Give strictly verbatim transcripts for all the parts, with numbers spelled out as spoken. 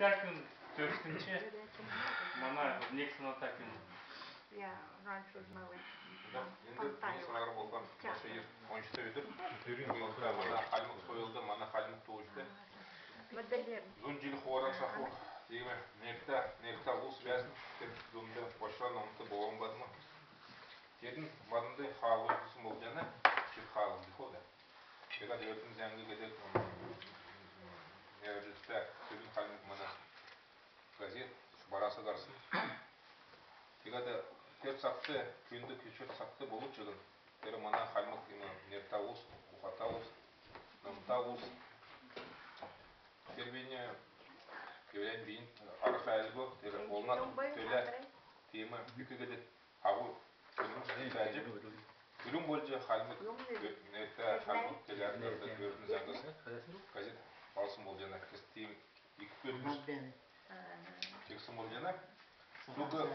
Күн төрскнч, мана Некс Наталья күн. Я раньше знала. Энд минь санар болхла, баһча йир ончта өдр. Мана хальмг сойлд, мана хальмг тууҗд зун җил хооран шаху тиим нертә, нертә улс бәәсн, тер дунд Очра Номт, Бооһан Бадм. Тедн маднд хаалһ үзсн болҗана, чик хаалһ бихо да. Тегәд «Өрдин зәңг» гидг нерәдлһтә түрүн хальмг мана газет барас гарсн. Тегәд тер цагт, күнд күчәр цагт болв чигн, тер мана хальмг иим нертә улс, ухата улс, номта улс. Тер бийнь, тер бийнь арһ әәлго, тер олна төлә тиим ик гидг агу көдлмш кеҗәнә. Түрүн болҗ хальмг нертә, хальмг келәр нертә «Өрдин зәңгс» газет балһсн болҗана. Кесг тиим ик көдлмш кесн болҗана. Зуг тавн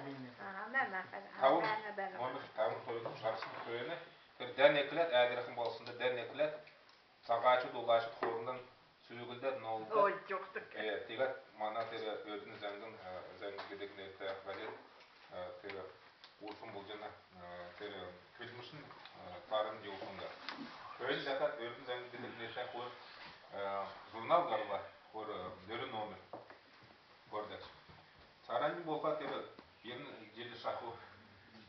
номер, тавн тойг шарсн тойны тер дән экләд, Әәдрхн балһснд дән экләд, цаһачуд, улачуд хоорндан сүзүглдәд, ноолдад. Ой, җохтк. Э, тегәд мана тер «Өрдин зәңгин», э, «Зәңг» гидг нертә газет, э, тер уурхмн болҗана, э, тер көдлмшин, э, таран йовулхмн. Хөөн дәкәд «Өрдин зәңг» гидг нертә хойр, э, журнал гарла, хойр, э, дөрвн номер. Хойр дәкҗ. Цааранднь болхла тер йирн җил шаху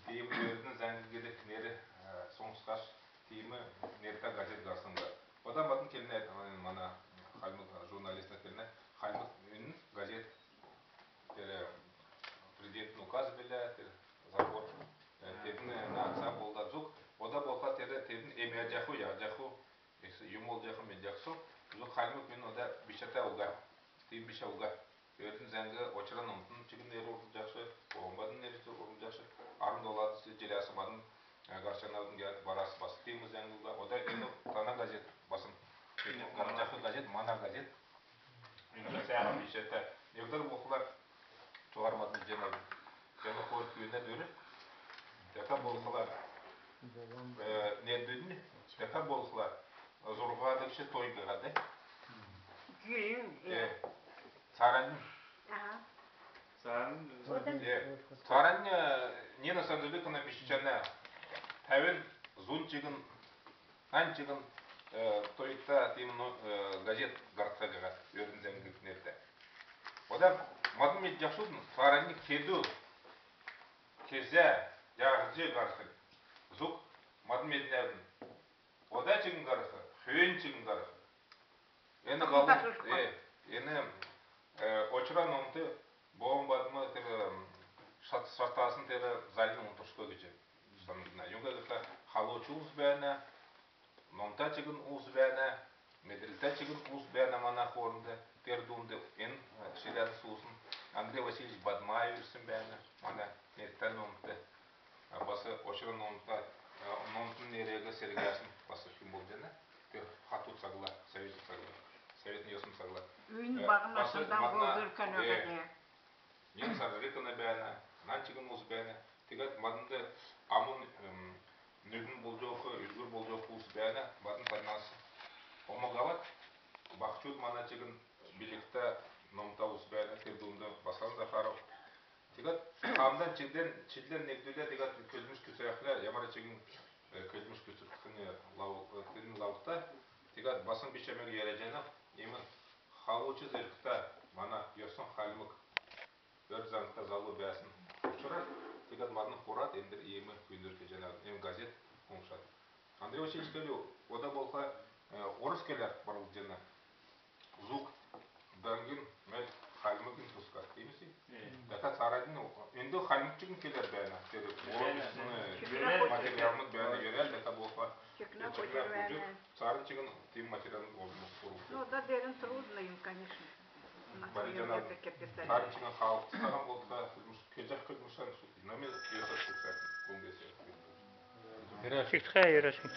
тиим «Өрдин зәңг» гидг нер, э, соңсхаш тиим нертә газет гарсн да. Ода мадн келнә, э, мана хальмг журналистнр келнә, хальмг үнн газет, тер, э, президентин указ билә, тер забор, э, тедн, э, наци болад зуг. Ода болхла тер тедн эмәҗәхү, яҗахү, эс юм болҗахү, медҗәхсү. Зуг хальмг үнн ода бичәтә уга. Тиим бичә уга. «Өрдин зәңг» Очра Номтын чигн нер орулҗахш, Бооһан Бадмин нер орулҗахш, арвн доладгч җиләс мадн, э, һарчанавидн гиһәд барас бас тиим зәңг уга. Ода эн тана газет басн. Эн һарчах газет, мана газет. Эн сәәхн бичәтә. Негдүр болхла, цуһар мадн җәнә, җәнә хойр күүнә дүр. Дәкәд болхла, э, нердүднь, дәкәд болхла, зурһадгч тойг гиһәд. Гилн, э, э. Цааранднь. Ага. Цааранднь. Э, цааранднь, э, Нина Садуликовна бичҗәнә. Тәвн, зун чигн, нань чигн, э, тойгта тиим, но, э, газет һартха гиһәд, «Өрдин зәңг» гидг нертә. Ода мадн медҗәхшүднь, цааранднь кедү, кезә, яһҗ һархнь. Зуг мадн меднәвидн. Ода чигн һарх, хөөн чигн һарх. Эн һалу, э, эн, э, Очра Номт, Бооһан Бадм тер, м, шат-, шатасн тер залин унтршго гиҗ санагдна. Юңгад гихлә халуч улс бәәнә, номта чигн улс бәәнә, медрлтә чигн улс бәәнә мана хоорнд, тер дунд эн, э, ширән суусн Андрей Васильевич Бадмаев ирсн бәәнә, мана нертә номт. А бас Очра Номта, э, Номтын нерәг сергәсн бас күн болҗана. Тер хату цагла, совет цагла, советин йосн цагла. Үйн, э, баһ наснд болзр кенә гиҗ. Нин саррикна бәәнә, нань чигн улс бәәнә. Тегәд маднд амун, эм, нүдн болҗах, үлгүр болҗах улс бәәнә, мадн таднас омог авад, баһчуд мана чигн билгтә, номта улс бәәнә, тер дунд Басан Захаров. Тегәд хамдан чидлән, чидлән негдүлә, тегәд көдлмш күцәхлә, ямаран чигн, э, көдлмш күцәхнь лав-, э, тедн лавта. Тегәд басн бичәмиг йөрәҗәнә, иим халуч зелгтә, мана йосн хальмг, өр заңта залу бәәсн учрар, тегәд мадн хурад, эндр иим күүндвр кеҗәнәвидн, иим газет умшад. Андрей Васильевич келү, ода болхла, э, орс келәр барлҗана. Зуг даңгин мел хальмгин тускар, тиим бит? Э. Дәкәд цааранднь энд хальмг чигн келәр бәәнә. Тер орс, э, материалмуд бәәнә йөрәл, дәкәд болхла. Чикнә хуҗр бәәнә. Цааранднь чигн тиим материалмуд орс. Ну, да, дерн трудно им, конечно. Цааранднь чигн халх тустаһан болхла, көдлмш, кеҗәх көдлмшән, номер йосар шугсар, конгресс. Сиктхә, йөрәсн.